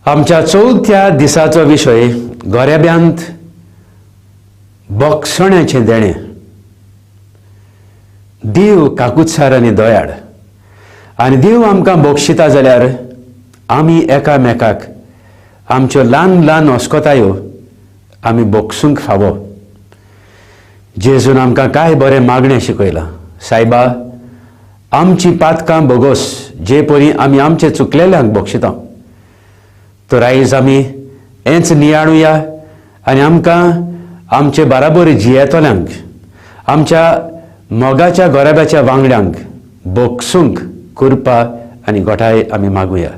आमच्या चवथ्या दिसाचो विशय गोरेब्यांत बोगसण्याचें देणें. देव काकुत्सार आनी दयाळ आनी देव आमकां बक्षिता जाल्यार आमी एकामेकाक आमच्यो ल्हान ल्हान अस्कोतायो आमी बक्षूंक फावो. जेजून आमकां कांय बरें मागणें शिकयलां. सायबा, आमची पातकां बोगोस जे परी आमी आमचे चुकलेल्यांक बक्षिता. तर आयज आमी हेंच नियाळुया आनी आमकां आमचे बाराबर जियेतल्यांक, आमच्या मोगाच्या गोराब्याच्या वांगड्यांक बक्षूंक कृपा आनी गोठाय आमी मागुया.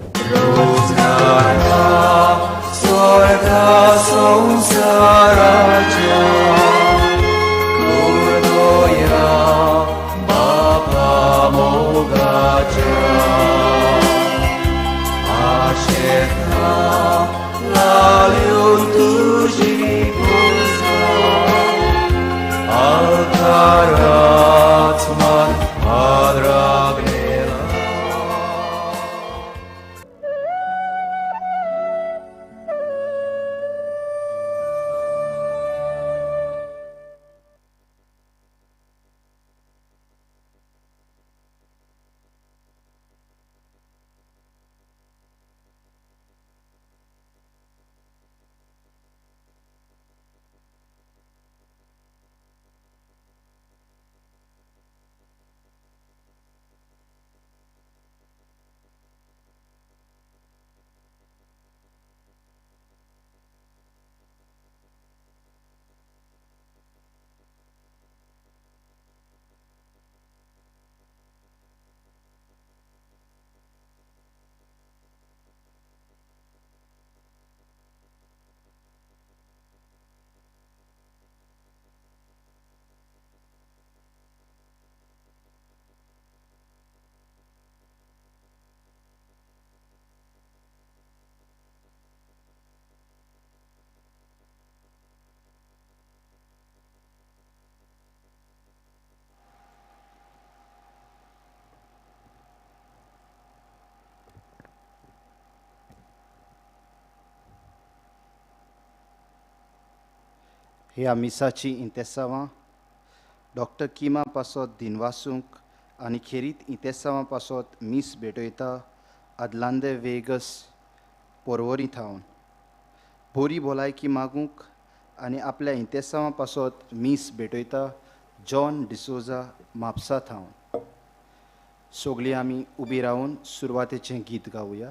ह्या मिसाची इंतेसांवां डॉक्टर किमा पासत दिनवासूंक आनी खेरीत इंतेसांवां पासत मीस भेटयता आदलांदे वेगस पोरवरी थावन बोरी भलायकी मागूंक आनी आपल्या इंतेसांवां पासत मीस भेटयता जॉन डिसोजा म्हापसा थावन. सगळीं आमी उबी रावन सुरवातेचें गीत गावया.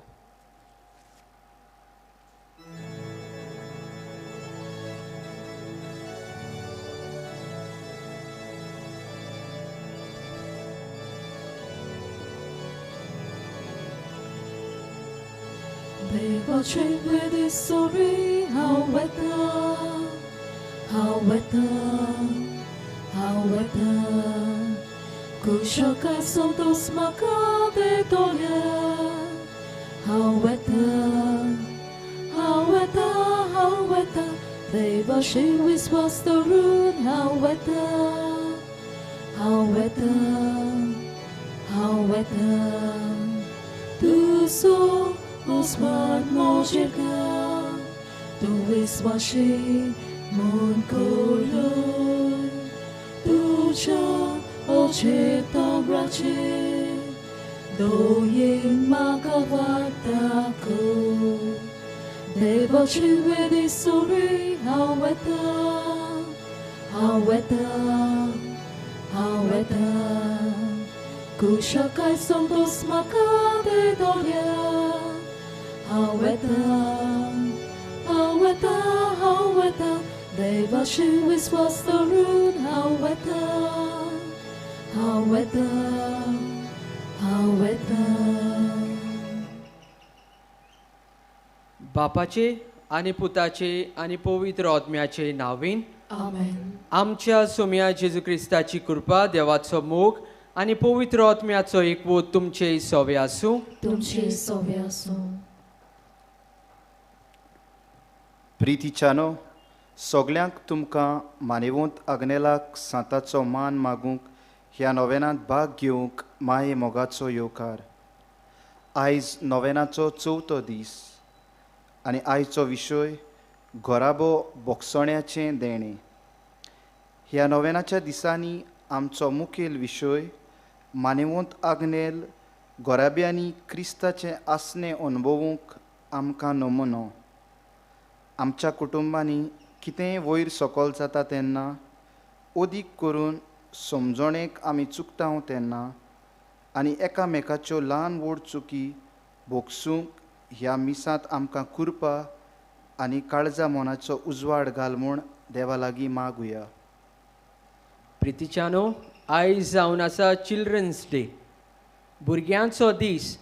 Sorry, how weather, how weather, how weather. Kushoka santos makabe doya. How weather, how weather, how weather. They wash with was the rune. How weather, how weather, how weather. Tu so Osman Mojirka, tu iswashi mon kolon, tu cha ocheta brache, doye makawatako, debochi wedi sori haweta, haweta, haweta, kushakai santos makade doya. Haweta, haweta, haweta, Devashu is was the rune. Haweta, haweta, haweta. बापाचे आनी पुताचे आनी पवित्र आत्म्याचे नांवान आमेन. आमच्या सोम्या जेजू क्रिस्ताची कृपा, देवाचो मोग आनी पवित्र आत्म्याचो एकवोत तुमचे सोवे आसूं. तुमचे सोवे आसूं. प्रितीच्यानो, सगल्यांक तुमकां मानेवंत आग्नेलाक सांताचो मान मागूंक ह्या नोवेनांत भाग घेवंक माये मोगाचो येवकार. आयज नोवेनाचो चवथो दीस. आनी आयचो विशय घराबो बोगसण्याचें देणें. ह्या नोवेनाच्या दिसांनी आमचो मुखेल विशय मानेवंत आग्नेल घराब्यांनी क्रिस्ताचें आसणें अणभवूंक आमकां नमुनो. आमच्या कुटुंबांनी कितेंय वयर सकल जाता तेन्ना, अदीक करून समजणेक आमी चुकता तेन्ना आनी एकामेकाच्यो ल्हान व्हड चुकी भोगसूंक ह्या मिसांत आमकां कृपा आनी काळजा मनाचो उजवाड घाल म्हूण देवा लागीं मागुया. प्रितीच्यानो, आयज जावन आसा चिल्ड्रन्स डे, भुरग्यांचो दीस.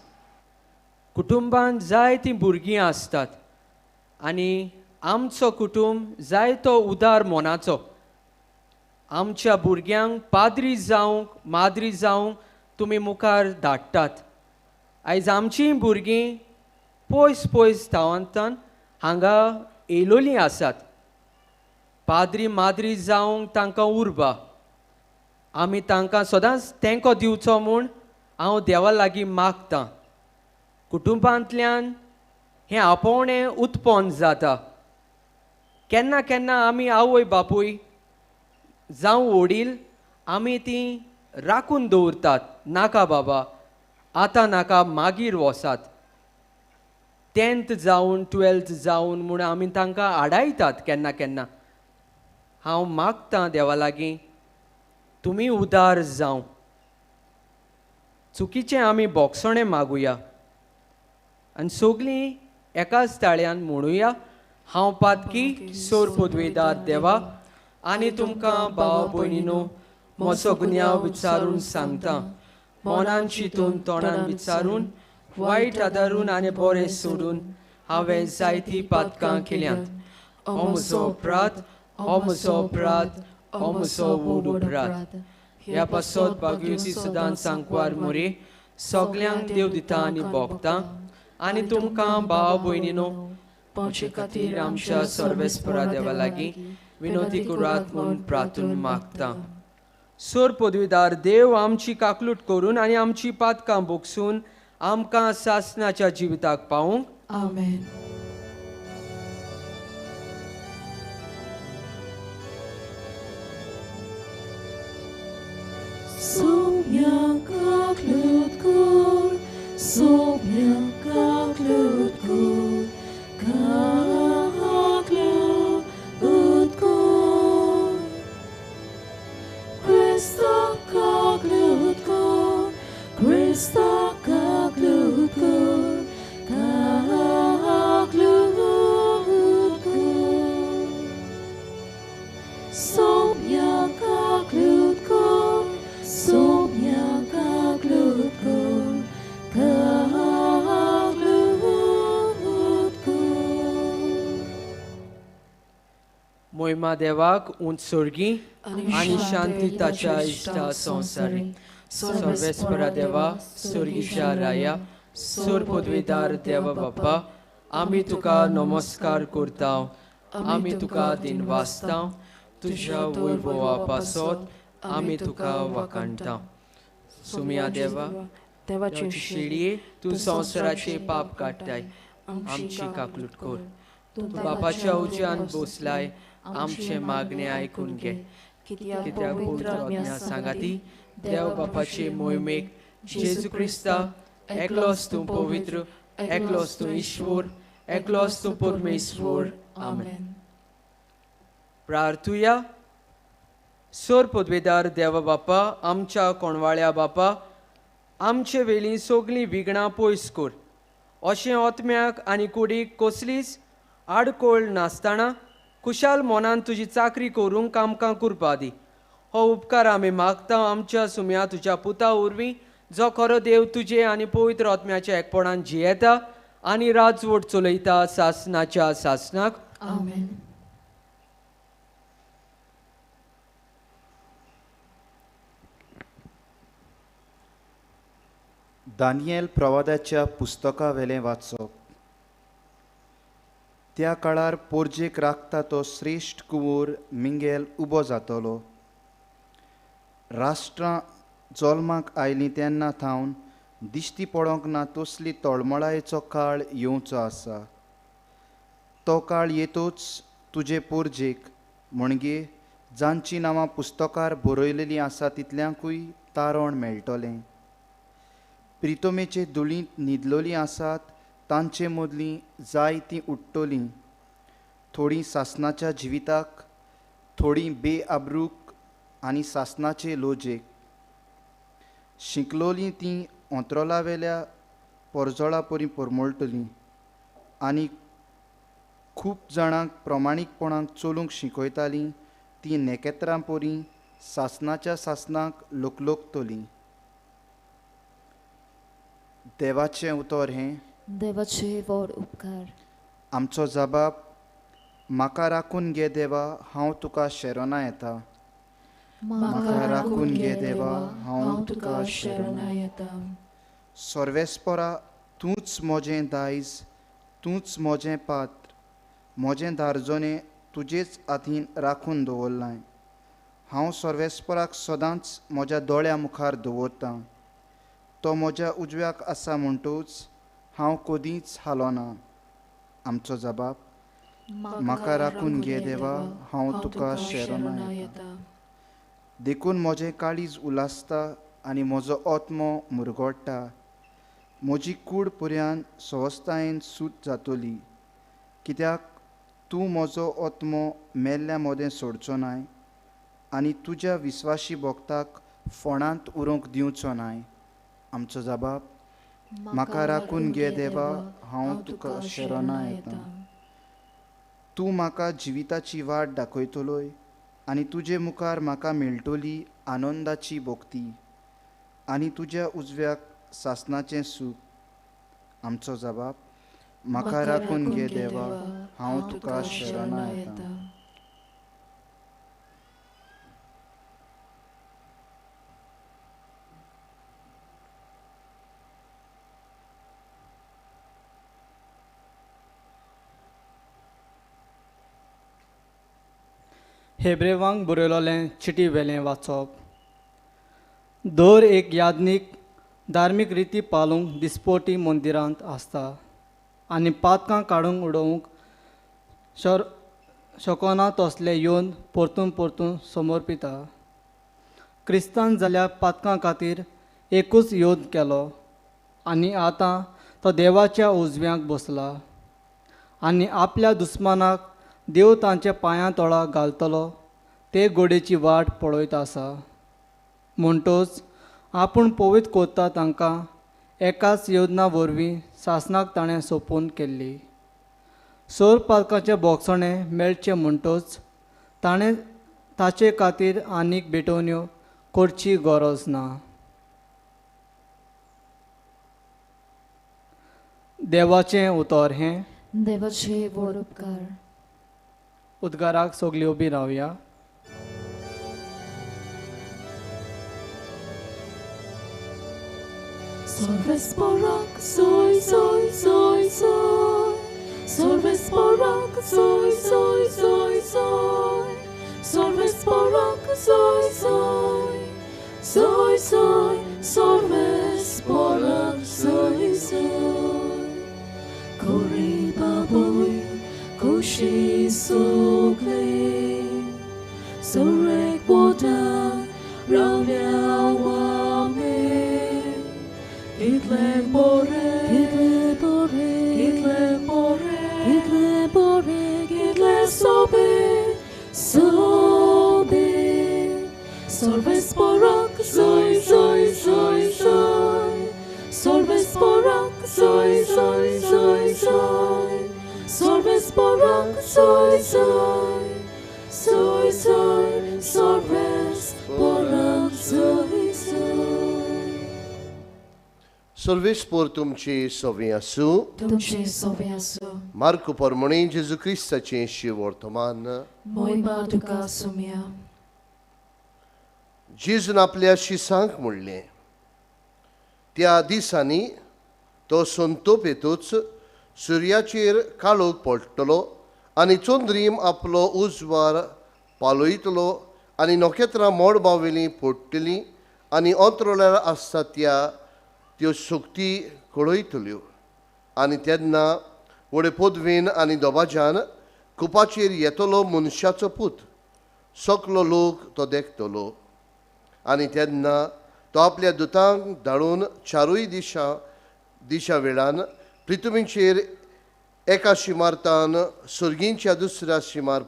कुटुंबान जायतीं भुरगीं आसतात आनी आमचो कुटुंब जायतो उदार मनाचो. आमच्या भुरग्यांक पाद्री जावंक माद्री जावंक तुमी मुखार धाडटात. आयज आमचीं भुरगीं पयस पयस गांवांतल्यान हांगा येयलोलीं आसात. पाद्री माद्री जावंक तांकां उर्बा. आमी तांकां सदांच तेंको दिवचो म्हूण हांव देवा लागीं मागतां. कुटुंबांतल्यान हें आपोवणें उत्पन्न जाता. केन्ना केन्ना आमी आवय बापूय जावं वडील आमी तीं राखून दवरतात, नाका बाबा आतां नाका, मागीर वसात, 10th जावन 12th जावन म्हूण आमी तांकां आडायतात केन्ना केन्ना. हांव मागतां देवा लागीं तुमी उदार जावं, चुकीचें आमी बोगसणें मागुया आनी सगलीं एकाच ताळ्यान म्हणुया, हांव पातकी सोर पदवेदार देवा आनी तुमकां भाव भयणीनो म्हजो गुन्यांव विचारून सांगता. मनान चिंतून तोंडान विचारून वायट आदारून आनी बरें सोडून हांवें जायतीं पातकां केल्यांत. हो म्हजो अपराध, हो म्हजो अपराध, हो म्हजो व्हड अपराध. ह्या पासत भाग्यवती सदां सांकवार मोरे सगल्यांक देव दिता आनी भोगता आनी तुमकां भाव भयणीनो म्हजे खातीर आमच्या सर्वेस्परा देवा लागीं विनोदी करात म्हूण प्रार्थून मागता. सोर पदवीदार देव आमची काकलूट करून आनी आमची पातकां भोगसून आमकां सासणाच्या जिविताक पावूंक. आमेन. Soumya kaklut kor, soumya kaklut kor, kaklut kor. Krista kaklut kor, Krista kaklut kor, kaklut kor. Soumya kaklut kor, soumya kaklut kor, kaklut kor. मोहिमा देवाक उंच सोर्गी आनी शांती ताच्या इश्टा संवसारी. सर्वेस्परा देवा, सोर्गीच्या राया, सोर पदवीदार देवा बापा, आमी तुका नमस्कार करता, आमी तुका दिनवासता, तुज्या वैभवा पासत आमी तुका वाखाणटा. सुम्या देवा, देवाचे शिळये तूं संवसाराचे पाप काडटाय, आमची काकलूट कर. तूं बापाच्या उज्यान बसलाय, आमचें मागणें आयकून घे. कित्याक पवित्र आत्म्या सांगाती देव बापाचे मोहिमेक जेजू क्रिस्ता एकलोच तूं पवित्र, एकलोच तूं ईश्वर, एकलोच तूं परमेश्वर. आमेन. प्रार्थुया. सोर पदवेदार देवा बापा, आमच्या कोणवाळ्या बापा, आमचे वेलीं सगलीं विघ्नां पयस कर. अशें आत्म्याक आनी कुडीक कसलीच आडखळ नासतना खुशाल मनान तुजी चाकरी करूंक आमकां कृपा दी. हो उपकार आमी मागता आमच्या सुम्या तुज्या पुता वरवीं, जो खरो देव तुजे आनी पवित्र आत्म्याच्या एकपणान जियेता आनी राजवट चलयता सासनाच्या सासनाक. आमेन. दानियल प्रवादाच्या पुस्तका वेलें वाचप. त्या काळार पोरजेक राखता तो श्रेश्ठ कुंवर मिंगेल उबो जातलो. राष्ट्रां जल्माक आयलीं तेन्ना थावन दिश्टी पडोंक ना तसली तळमळायेचो काळ येवचो आसा. तो काळ येतोच तुजे पोरजेक म्हणजे जांचीं नांवां पुस्तकार बरयलेलीं आसा तितल्यांकूय तारण मेळटलें. प्रितोमेचे धुळींत न्हिदलोलीं आसात तांचे मदलीं जायतीं उठ्ठलीं. थोडीं सासणाच्या जिविताक, थोडीं बेआब्रूक आनी सासणाचे लोजेक. शिंकलोलीं तीं ओंत्रोलावेल्या पोरजोळा परी परमळटलीं आनी खूब जाणांक प्रमाणीकपणाक चलूंक शिकयतालीं तीं नेकेत्रां परी सासणाच्या सासणाक लोकलोकतलीं. देवाचें उतर हें. देवाचे व्हड उपकार. आमचो जबाब, म्हाका राखून घे देवा, हांव तुका शरणा येता. म्हाका राखून घे देवा, हांव तुका शरणा येता. सर्वेस्परा, तूंच म्हजें दायज, तूंच म्हजें पात्र, म्हजें दारजोनें तुजेच हातीन राखून दवरलां. हांव सर्वेस्पराक सदांच म्हज्या दोळ्या मुखार दवरतां. तो म्हज्या उजव्याक आसा म्हणटूच हांव कदींच हालोना. आमचो जबाब, म्हाका राखून घे देवा, हांव तुका शरणा येता. देखून म्हजें काळीज उलासता आनी म्हजो आत्मो मुरगोडटा. म्हजी कूड पर्यान सवस्तायेन सूत जातली, कित्याक तूं म्हजो आत्मो मेल्ल्या मदें सोडचो नाय आनी तुज्या विस्वाशी भक्ताक फोणांत उरोवंक दिवचो नाय. आमचो जबाब, म्हाका राखून घे देवा, हांव तुका शरणा येता. तूं म्हाका जिविताची वाट दाखयतलोय आनी तुजे मुखार म्हाका मेळटली आनंदाची भक्ती आनी तुज्या उजव्याक सासणाचें सूख. आमचो जबाब, म्हाका राखून घे देवा, हांव तुका शरणा येता. हेब्रेवांक बरयलोलें चिटी वेलें वाचप. दर एक याज्ञीक धार्मीक रिती पालूंक दिसपोटी मंदिरांत आसता आनी पातकां काडूंक उडोवंक शकना तसले येवन परतून परतून समर्पिता. क्रिस्तान जाल्या पातकां खातीर एकूच योद केलो आनी आतां तो देवाच्या उजव्यांक बसला आनी आपल्या दुस्मानाक देव तांच्या पांयां तोळा घालतलो ते गोडेची वाट पळयत आसा. म्हणटोच आपूण पवित्र कोत्ता तांकां एकाच योजना वरवीं सासणाक ताणें सोंपोवन केल्ली. सोर पालकाचें बोगसणें मेळचें म्हणटोच ताणें ताचे खातीर आनीक भेटवण्यो करची गरज ना. देवाचें उतर हें. देवाचे व्हड उपकार. उद्गाराक सगळीं उबी रावया. Sorvesporak, soy, soy, soy, soy. Sorvesporak, soy, soy, soy, soy. Sorvesporak, soy, soy. Soy, soy, sorvesporak, soy, soy. Kori baboi, koshi sokle. Sorek wota, ravya wame. Kitle bore, kitle bore, kitle bore, kitle bore, kitle sobe, sobe. Sorvesporak, soy, soy, soy, soy. Sorvesporak, soy, soy, soy, soy. Sorvesporak, soy, soy, soy, soy. Sorvesporak, soy, soy. सर्वेस्पोर तुमची सवी आसूं. तुमची सवी आसूं. मार्कू परमणी जेजू क्रिस्ताचें शिवर्तमान. मोहिमा तुका सुम्या. जेजून आपल्या शिसांक म्हणलें, त्या दिसांनी तो संतोप येतूच सुर्याचेर काळोख पडटलो आनी चंद्रीम आपलो उजवार पालयतलो आनी नखेत्रां मोडबावेलीं पडटलीं आनी अंतरोल्यार आसता त्या त्यो शक्ती कळयतल्यो आनी तेन्ना व्हडे पदवीन आनी दबाज्यान कुपाचेर येतलो मनशाचो पूत सकलो लोक तो देखतलो आनी तेन्ना तो आपल्या दुतांक धाडून चारूय दिशा वेळान पृथ्वीचेर एका शिमार्तान सर्गींच्या दुसऱ्या शिमार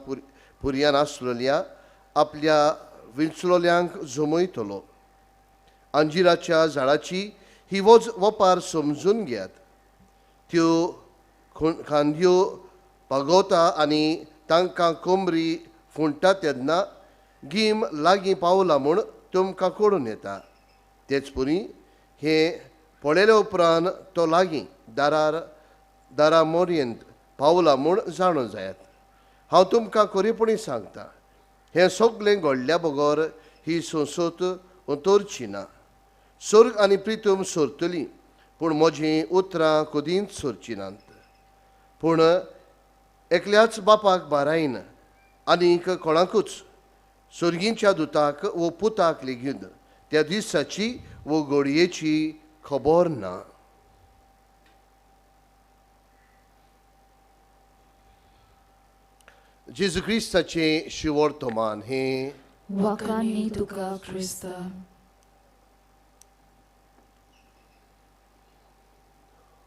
पुरयान आसलेल्या आपल्या विंचलोल्यांक जमयतलो. अंजिराच्या झाडाची ही वज वपार समजून घेयात. त्यो खांदयो पागवता आनी तांकां कोमरी फुंडटा तेन्ना गीम लागीं पावला म्हूण तुमकां कळून येता. तेच परी हें पळयले उपरांत तो लागीं दारा मोरयेंत पावला म्हूण जाणून जायात. हांव तुमकां खरेपणी सांगता, हें सगळें घडल्या बगर ही संसद उतरची ना. स्वर्ग आनी प्रितम सोरतली पूण म्हजीं उतरां कदींच सोरची नात. पूण एकल्याच बापाक बारायन आनीक कोणाकूच सर्गींच्या दुताक वो पुताक लेगीत त्या दिसाची वो घडयेची खबर ना. जेजू क्रिस्ताचें शिवर्तमान हें. वाखाणी तुका क्रिस्ता.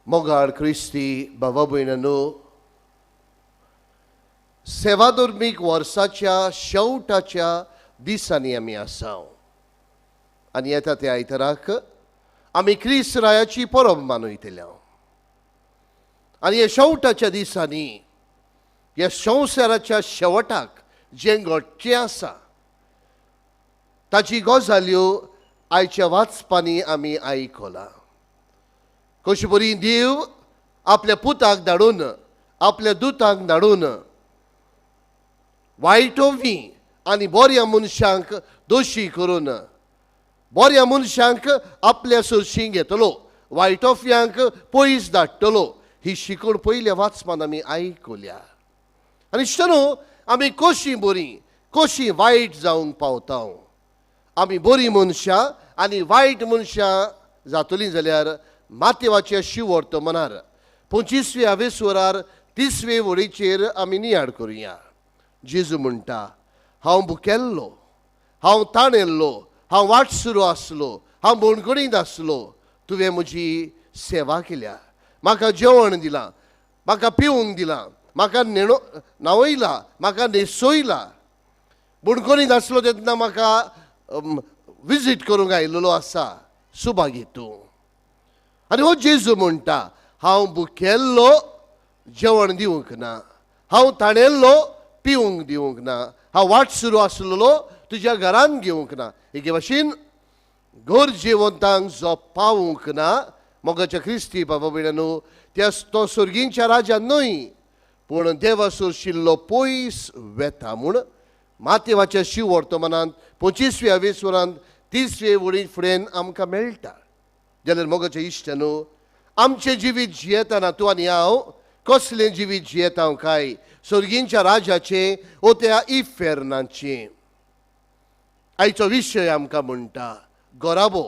मोगाळ क्रिस्ती बाबा भयणांनो, सेवाधर्मीक वर्साच्या शेवटाच्या दिसांनी आमी आसा आनी येता त्या आयताराक आमी क्रिस्त रायाची परब मनयतले. आनी ह्या शेवटाच्या दिसांनी ह्या संवसाराच्या शेवटाक जें घडचें आसा ताची गजाल्यो आयच्या वाचपांनी आमी आयकलां. कशी बरी देव आपल्या पुताक धाडून आपल्या दुतांक धाडून वायटोवी आनी बऱ्या मनशांक दोशी करून बऱ्या मनशांक आपल्या सरशी घेतलो, वायटोफ्यांक पयस धाडटलो. ही शिकवण पयल्या वाचपान आमी आयकल्या. आनी इश्टानो, आमी कशीं बरीं कशीं वायट जावंक पावता. आमी बरीं मनशां आनी वायट मनशां जातलीं जाल्यार मातेवाच्या शिवर्त मनार 25व्या वेसवरार 30वे वळीचेर आमी नियाळ करुया. जेजू म्हणटा, हांव भुकेल्लो, हांव ताणेल्लो, हांव वाटसुरो आसलो, हांव बोणकणींत आसलो, तुवें म्हजी सेवा केल्या, म्हाका जेवण दिलां, म्हाका पिवंक दिलां, म्हाका न्हांवयला, म्हाका न्हेसयला. बोणकणींत आसलो तेन्ना म्हाका विजीट करूंक आयिल्लो आसा, सुभागी तूं. आनी हो जेजू म्हणटा, हांव भुकेल्लो जेवण दिवंक ना, हांव ताणेल्लो पिवंक दिवंक ना, हांव वाटसुरो आसलेलो तुज्या घरान घेवंक ना. एके भाशेन गरजेवंतांक जो पावूंक ना मोगाच्या क्रिस्ती बाबा भयणांनो, त्या तो सर्गींच्या राजान न्हय पूण देवा सोरशिल्लो पयस वेता म्हूण मातेवाच्या शिवर्तमानांत 25व्या वेसवरांत 30वे वळी फुडें आमकां मेळटा. जाल्यार मोगाच्या इश्टांनो, आमचें जिवीत जियेतना तूं आनी हांव कसलें जिवीत जियेता काय, सर्गींच्या राजाचें ओ त्या इफेर्नाचें? आयचो विशय आमकां म्हणटा गोराबो,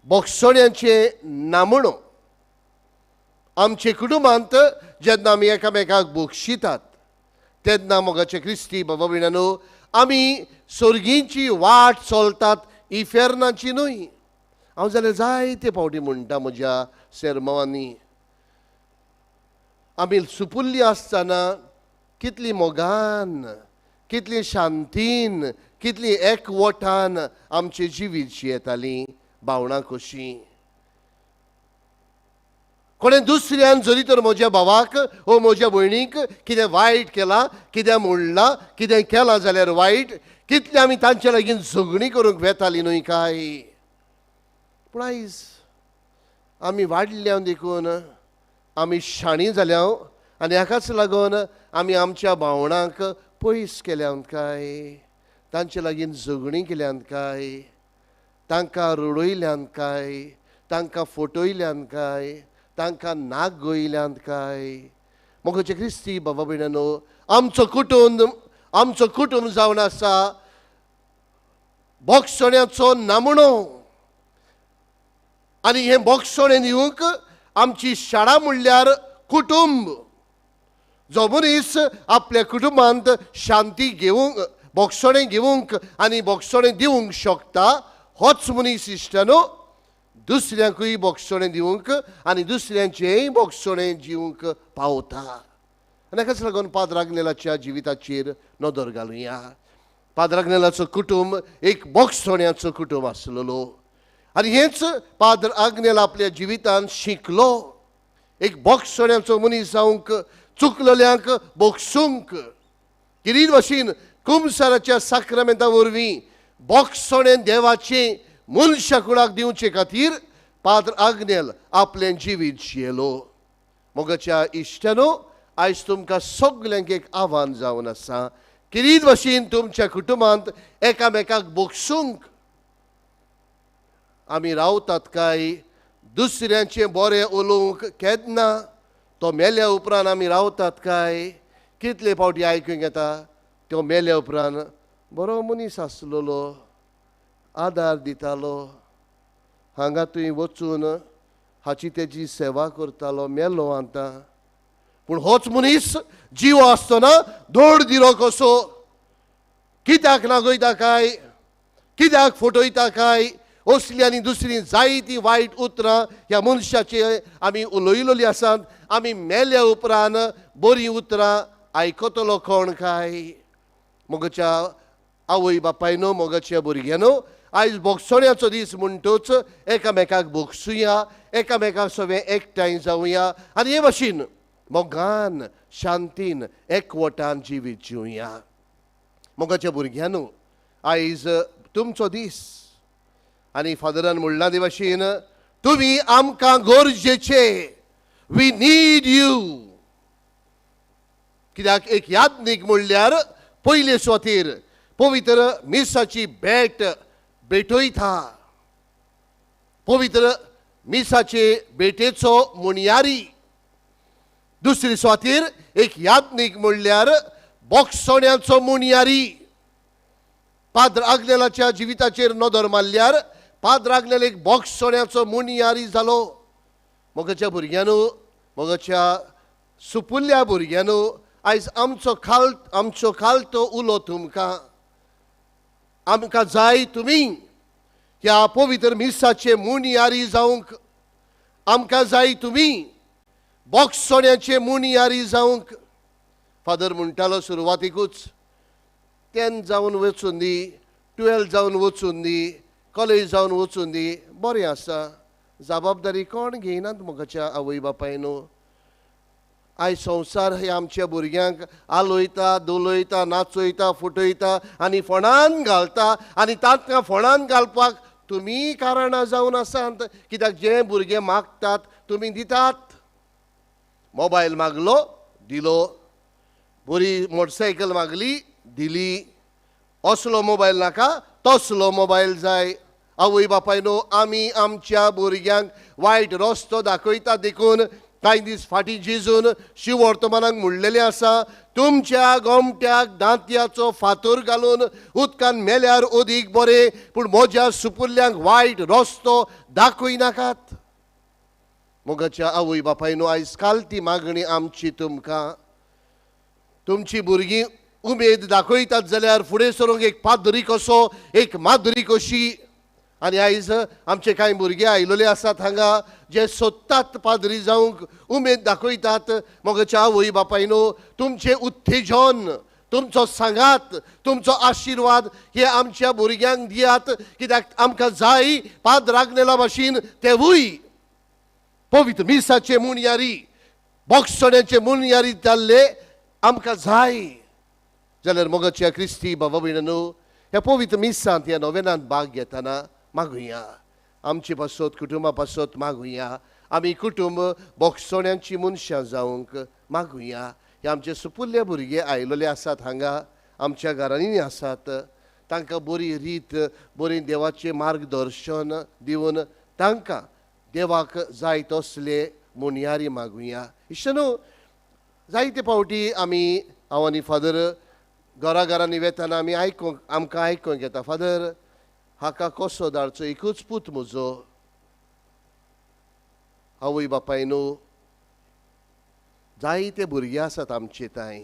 बोगसोण्यांचें नामणो. आमचे कुटुंबांत जेन्ना आमी एकामेकाक बक्षितात तेन्ना मोगाचे क्रिस्ती बाबा भयणांनो, आमी सर्गींची वाट चलतात, इफेर्नाची न्हय. हांव जाल्यार जायते फावटी म्हणटा म्हज्या सेरमांवांनी, आमी सुपुल्ली आसतना कितली मोगान, कितली शांतीन, कितली एकवटान आमचे जिवीत जियेतालीं भावणां कशीं. कोणें दुसऱ्यान जरी तर म्हज्या भावाक वो म्हज्या भयणीक कितें वायट केलां, कितें म्हणलां, कितें केलां जाल्यार वायट, कितलें आमी तांचे लागीं झगडीं करूंक वेतालीं न्हय काय. पूण आयज आमी वाडल्या देखून आमी शाणी जाल्या आनी हाकाच लागून आमी आमच्या भावणांक पयस केल्यात काय, तांचे लागीं झगडीं केल्यात काय, तांकां रडयल्यात काय, तांकां फटयल्यात काय, तांकां नाक गयल्यात काय. मोगाचे क्रिस्ती बाबा भयणांनो, आमचो कुटुंब जावन आसा बोगसोण्याचो नामणो. आनी हें बोगसोणें दिवंक आमची शाळा म्हणल्यार कुटुंब. जो मनीस आपल्या कुटुंबांत शांती घेवंक, बोगसणें घेवंक आनी बोगसणें दिवंक शकता, होच मनीस इश्टानो दुसऱ्यांकूय बोगसणें दिवंक आनी दुसऱ्यांचेंय बोगसणें दिवंक पावता. आनी हाकाच लागून पाद्र आग्नेलाच्या जिविताचेर नदर घालुया. पाद्र आग्नेलाचो कुटुंब एक बोगसण्याचो कुटुंब आसलेलो आनी हेंच पाद्र आग्नेल आपल्या जिवितांत शिकलो. एक बोगसण्याचो मनीस जावंक, चुकलेल्यांक बोगसूंक, किरीट भाशेन कुमसाराच्या साक्रामेंता वरवीं बोगसणें देवाचें मनशा कुळाक दिवचे खातीर पाद्र आग्नेल आपलें जिवीत जियेलो. मोगाच्या इश्टानो, आयज तुमकां सगल्यांक एक आव्हान जावन आसा, किरीट भाशेन तुमच्या कुटुंबांत एकामेकाक बोगसूंक आमी रावतात काय दुसऱ्यांचें बरें उलोवंक केन्ना तो मेल्या उपरांत आमी रावतात काय? कितले फावटी आयकूंक येता तो मेल्या उपरांत बरो मनीस आसलेलो, आदार दितालो, हांगा थंय वचून हाची तेजी सेवा करतालो, मेलो आतां. पूण होच मनीस जीव आसतना धोड दिलो कसो, कित्याक नागयता काय, कित्याक फटयता काय, असली आनी दुसरी जायती वायट उतरां ह्या मनशाचे आमी उलयलेली आसात. आमी मेल्या उपरांत बरीं उतरां आयकतलो कोण काय? मोगाच्या आवय बापायनो, मोगाच्या भुरग्यानो, आयज बोगसण्याचो दीस म्हणटूच एकामेकाक बोगसुया, एकामेकाक सगळें एकठांय जावया आनी हे भाशेन मोगान, शांतीन, एकवटान जिवीत जिवया. मोगाच्या भुरग्यानो, आयज तुमचो दीस आनी फादरान म्हणलां ते भाशेन तुमी आमकां गरजेचे, we need you. कित्याक एक यादनीक म्हणल्यार पयले सुवातेर पवित्र मिसाची भेट भेटयता, पवित्र मिसाचे भेटेचो मुणयारी. दुसरी सुवातेर एक यादनीक म्हणल्यार बोगसण्याचो मुणयारी. पाद्र आग्नेलाच्या जिविताचेर नदर मारल्यार पाद्र आग्नेल एक बोगसण्याचो मुणयारी जालो. मोगाच्या भुरग्यानो, मोगाच्या सुपुल्ल्या भुरग्यानो, आयज आमचो खालतो उलो तुमकां, आमकां जाय तुमी ह्या पवित्र मिसाचे मुणयारी जावंक, आमकां जाय तुमी बोगसण्याचे मुणयारी जावंक. फादर म्हणटालो सुरवातीकूच 10 जावन वचून दी, 12 जावन वचून दी, कॉलेज जावन वचून दी, बरें आसा, जबाबदारी कोण घेयनात मोगाच्या आवय बापायनो. आयज संवसार हे आमच्या भुरग्यांक आलयता, धोलयता, नाचयता, फुटयता आनी फोंडान घालता आनी तांकां फोंडान घालपाक तुमी कारणां जावन आसात. कित्याक जे भुरगे मागतात तुमी दितात. मोबायल मागलो, दिलो, बरी मोटरसायकल मागली, दिली, असलो मोबायल नाका तसलो मोबायल जाय. आवय बापायनो, आमी आमच्या भुरग्यांक वायट रस्तो दाखयता देखून कांय दीस फाटीं जेजून शिवर्तमानाक म्हणलेलें आसा, तुमच्या गोमट्याक दांतयाचो फातर घालून उदकान मेल्यार अदीक बरें, पूण म्हज्या सुपुल्ल्यांक वायट रस्तो दाखयनाकात. मोगाच्या आवय बापायनो, आयज काल ती मागणी आमची तुमकां, तुमची भुरगीं उमेद दाखयतात जाल्यार फुडें सरूंक एक पाद्री कसो, एक माद्री कशी. आनी आयज आमचे कांय भुरगे आयलेले आसात हांगा जे सोदतात पाद्री जावंक, उमेद दाखयतात. मोगाच्या आवय बापायनो, तुमचें उत्तेजन, तुमचो सांगात, तुमचो आशिर्वाद हे आमच्या भुरग्यांक दियात. कित्याक आमकां जाय पाद्र आग्नेला भाशेन तेवूय पवित्र मिसाचे मुणयारी, बोगसण्याचे मुणयारी जाल्ले आमकां जाय. जाल्यार मोगाच्या क्रिस्ती बाबा भयणांनो, ह्या पवित्र मिसांत, ह्या नोवेनांत भाग घेतना मागुया, आमचे पासत, कुटुंबा पासत मागुया, आमी कुटुंब बोगसण्याची मनशां जावंक मागुया. हे आमचे सुपुल्ले भुरगे आयलेले आसात हांगा, आमच्या घरांनी आसात, तांकां बरी रीत, बरी देवाचें मार्गदर्शन दिवन तांकां देवाक जाय तसले मुणयारी मागुया. इश्टानो, जायते फावटी आमी, हांव आनी फादर घरा घरांनी वेतना आमी आयकूंक, आमकां आयकूंक येता, फादर हाका कसो धाडचो, एकूच पूत म्हजो. आवय बापायनो, जायते भुरगे आसात आमचे तांय.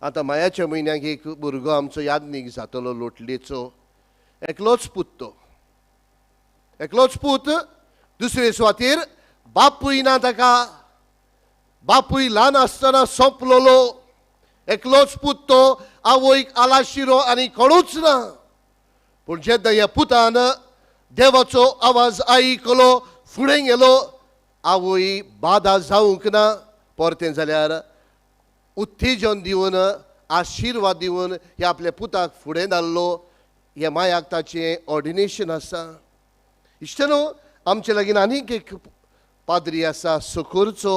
आतां मायाच्या म्हयन्याक एक भुरगो आमचो यादनीक जातलो लोटलेचो, एकलोच पूत तो, एकलोच पूत. दुसरे सुवातेर बापूय ना ताका, बापूय ल्हान आसतना सोंपलोलो, एकलोच पूत तो, आवयक आलाशिरो आनी कोणूच ना. पूण जेन्ना ह्या पुतान देवाचो आवाज आयकलो, फुडें गेलो, आवय बादा जावंक ना, परतें जाल्यार उत्तेजन दिवन आशिर्वाद दिवन ह्या आपल्या पुताक फुडें धाडलो. हे मायाक ताचें ऑर्डिनेशन आसा. इश्टनो, आमचे लागीं आनीक एक पाद्री आसा सुकूरचो.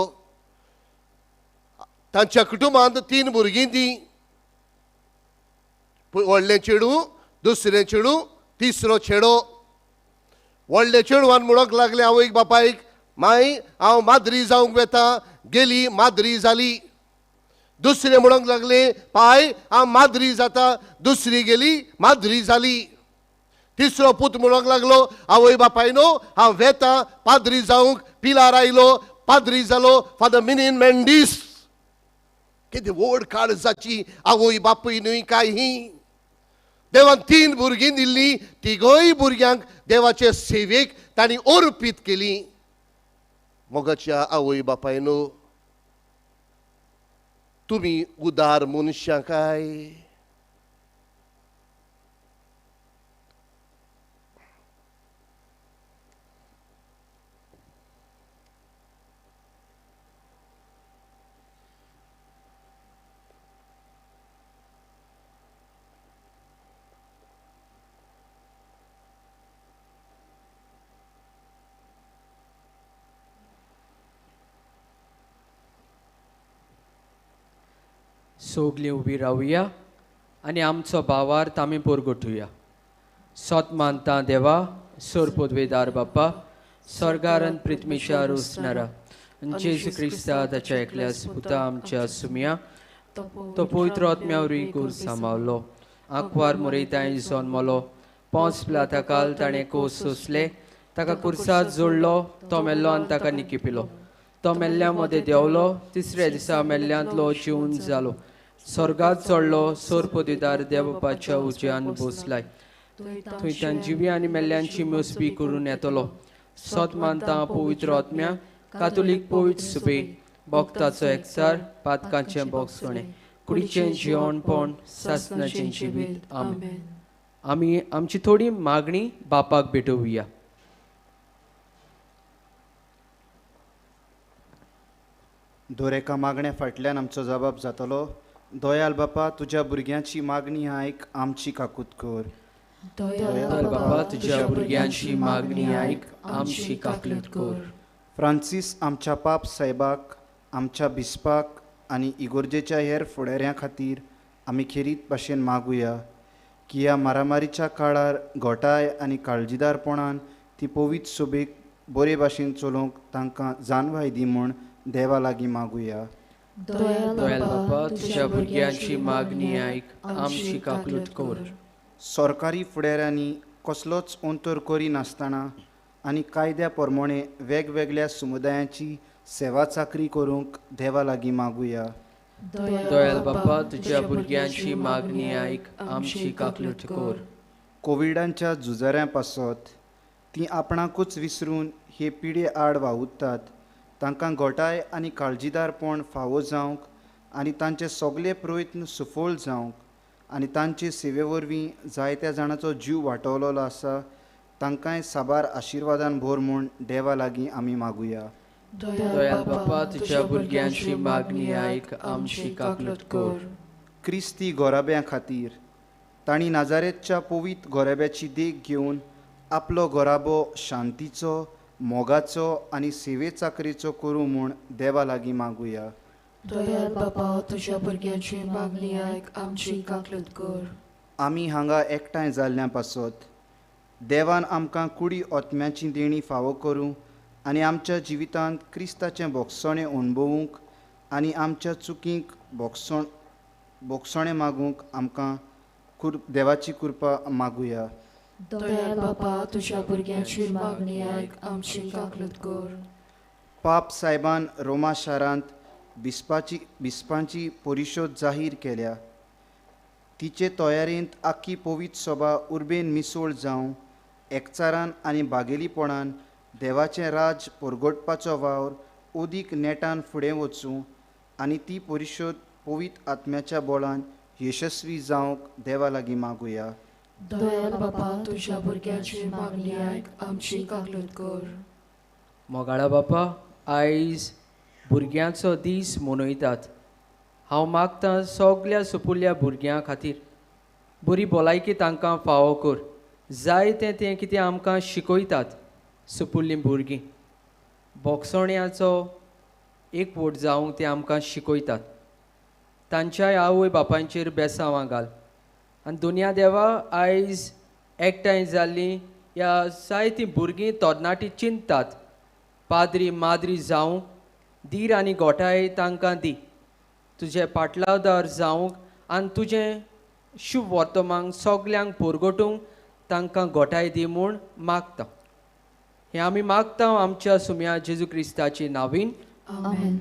तांच्या कुटुंबांत 3 भुरगीं ती, व्हडलें चेडूं, दुसरें चेडूं, तिसरो चेडो. व्हडले चेडवान म्हणूंक लागले आवयक बापायक, माय हांव माद्री जावंक वेता. गेली, माद्री जाली. दुसरें म्हणूंक लागले, पाय हांव माद्री जाता. दुसरी गेली, माद्री जाली. तिसरो पूत म्हणूंक लागलो, आवय बापायनो हांव वेता पाद्री जावंक. पिलार आयलो, पाद्री जालो, फादर मिनीन मेंडीस. कितें व्हड काळजाची आवय बापूय न्हय काय ही. देवान 3 भुरगीं दिल्लीं, तिगूय भुरग्यांक देवाचे सेवेक तांणी अर्पीत केली. मोगाच्या आवय बापायनो, तुमी उदार मनशां काय? सोगलीं उबी रावया आनी आमचो भावार्थ आमी पोरगोटुया. सोत मानता देवा, सोर पदवेदार बाप्पा, स्वर्गारन प्रिथमीच्या रोसणारा जेजू क्रिस्ता ताच्या एकल्या पुता आमच्या सुमया, तो पवित्र आत्म्या वरवीं कूर सांबावलो, आंकवार मुरयतांय जन्मलो, पोंच प्लाता काल ताणें कोस सोंसले, ताका कुर्सात जोडलो, तो मेल्लो आनी ताका निकिपिलो, तो मेल्ल्या मदें देंवलो, तिसऱ्या दिसा मेल्ल्यांतलो जिवन जालो, स्वर्गात चडलो, सोर पदवीदार देवबापाच्या उज्यान बसलाय, थंयच्यान जिवी आनी मेल्ल्यांची मोसबी करून येतलो. सोत मानता पवित्र आत्म्या, कातोलीक पवित्र सुबे, भक्ताचो एकचार, पातकांचें बोगसणें, कुडीचें जिवणपण, सासणाचें जिवीत. आमेन. आमी आमची थोडी मागणी बापाक भेटोवया. दर एका मागण्या फाटल्यान आमचो जबाब जातलो. दयाल बापा, तुज्या भुरग्यांची मागणी आयक, आमची काकूत कर. दयाल बापा, तुज्या भुरग्यांची मागणी आयक, आमची काकूत कर. फ्रांसीस आमच्या पाप साहेबाक, आमच्या बिस्पाक आनी इगोर्जेच्या हेर फुडाऱ्यां खातीर आमी खेरीत भाशेन मागुया की ह्या मारामारीच्या काळार घोटाय आनी काळजीदारपणान ती पवित्र सोबेक बरे भाशेन चलोवंक तांकां जानवाय दी म्हूण देवा लागीं मागुया. दयाल बापा, तुज्या भुरग्यांची मागणी आयक, आमची काकूत कर. सरकारी फुडाऱ्यांनी कसलोच अंतर करिनासतना आनी कायद्या प्रमाणे वेगवेगळ्या समुदायांची सेवा चाकरी करूंक देवा लागीं मागुया. दयाल बापा, तुज्या भुरग्यांची मागणी आयक, आमची काकूत कर. कोविडांच्या झुजाऱ्यां पासत तीं आपणाकूच विसरून हे पिडे आड वावुरतात, तांकां घोटाय आनी काळजीदारपण फावो जावंक आनी तांचे सगळे प्रयत्न सफळ जावंक आनी तांचे सेवे वरवीं जायत्या जाणांचो जीव वाटवलेलो आसा, तांकांय साबार आशिर्वादान भर म्हूण देवा लागीं आमी मागुया. दयाल बापा, तुज्या भुरग्यांची मागणी आयक, आमची काकूत कर. क्रिस्ती गोराब्यां खातीर तांणी नाजारेतच्या पवित्र गोराब्याची देख घेवन आपलो गोराबो शांतीचो, मोगाचो आनी सेवे चाकरीचो करूं म्हूण देवा लागीं मागुया. दयाल बापा, तुज्या भुरग्यांची मागणी आयक, आमची काकूत कर. आमी हांगा एकठांय जाल्ल्या पासत देवान आमकां कुडी आत्म्याची देणी फावो करूं आनी आमच्या जिवितांत क्रिस्ताचें बोगसणें अणभवूंक आनी आमच्या चुकींक बोगसणें मागूंक आमकां देवाची कृपा मागुया. दयाल बापा, तुज्या भुरग्यांची मागणी आयक, आमची काकूत कर. पाप साहेबान रोमा शारांत बिस्पांची परिशोद जाहीर केल्या. तिचे तयारेंत आख्खी पवित्र सभा उर्बेन मिसोळ जावं एकचारान आनी बागेलीपणान देवाचें राज परगटपाचो वावर अदीक नेटान फुडें वचूं आनी ती परिशोद पवित्र आत्म्याच्या बळान यशस्वी जावंक देवा लागीं मागुया. दयाल बापा, तुज्या भुरग्याची मागणी आयक, आमची काकलूत कर. मोगाळा बापा, आयज भुरग्यांचो दीस मनयतात. हांव मागतां सगल्या सुपुल्ल्या भुरग्यां खातीर बरी भलायकी तांकां फावो कर. जाय तें तें कितें आमकां शिकयतात सुपुल्लीं भुरगीं. बोगसोण्याचो एकवट जावंक तें आमकां शिकयतात. तांच्याय आवय बापायचेर बेसांवां घाल. आनी दुनिया देवा, आयज एकठांय जाल्लीं ह्या जायतीं भुरगीं तरणाटीं चिंततात पाद्री माद्री जावंक धीर आनी गोठाय तांकां दी. तुजे पाटलावदार जावंक आनी तुजें शुभ वर्तमान सगल्यांक परगटूंक तांकां गोठाय दी म्हूण मागता. हें आमी मागता आमच्या सुम्या जेजू क्रिस्ताची नावीन. आमेन.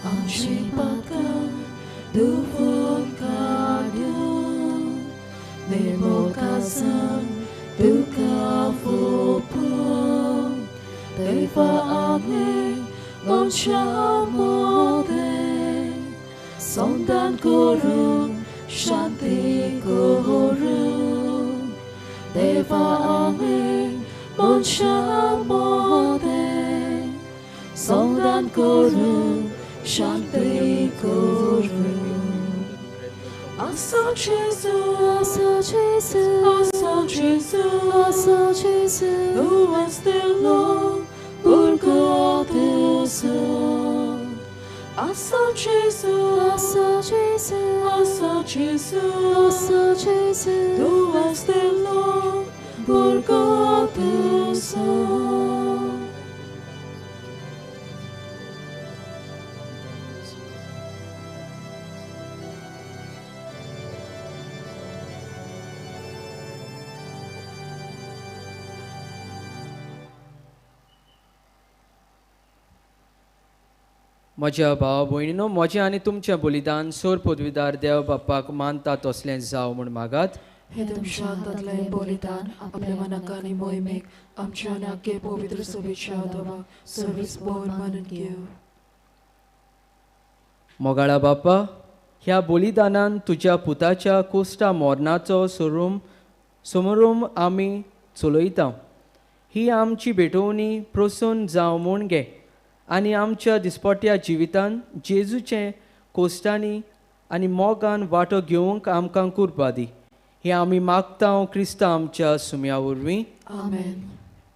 आमची पातकां धुवून काडून निर्मळ कासान तुका फोपून देवा आमी मनशां मदें संदान करून शांती करून देवा आमी मनशां मदें संदान करून शांती करून. Asa Jesu, Asa Jesu, Asa Jesu, Asa Jesu, who is the Lord, Burgoduso. Asa Jesu, Asa Jesu, Asa Jesu, Asa Jesu, who is the Lord, Burgoduso. म्हज्या भाव भयणीनो, म्हजें आनी तुमचें बलिदान सोर पदवीदार देव बाप्पाक मानता तसलें जावं म्हूण मागात. हे तुमच्या हातांतलें बलिदान आपल्या मनाक आनी मोहिमेक आमच्या आनी आख्खे पवित्र सभेच्या देवाक सर्वीस भोवन मानून घेव. मोगाळा बाप्पा, ह्या बलिदानान तुज्या पुताच्या कोश्टा मरणाचो समरूम आमी चलयता. ही आमची भेटवणी प्रसन्न जावं म्हूण घे आनी आमच्या दिसपट्ट्या जिवितान जेजूचे कोश्टांनी आनी मोगान वांटो घेवंक आमकां कुरपा दी. हें आमी मागता क्रिस्ता आमच्या सुम्या वरवीं. आमेन.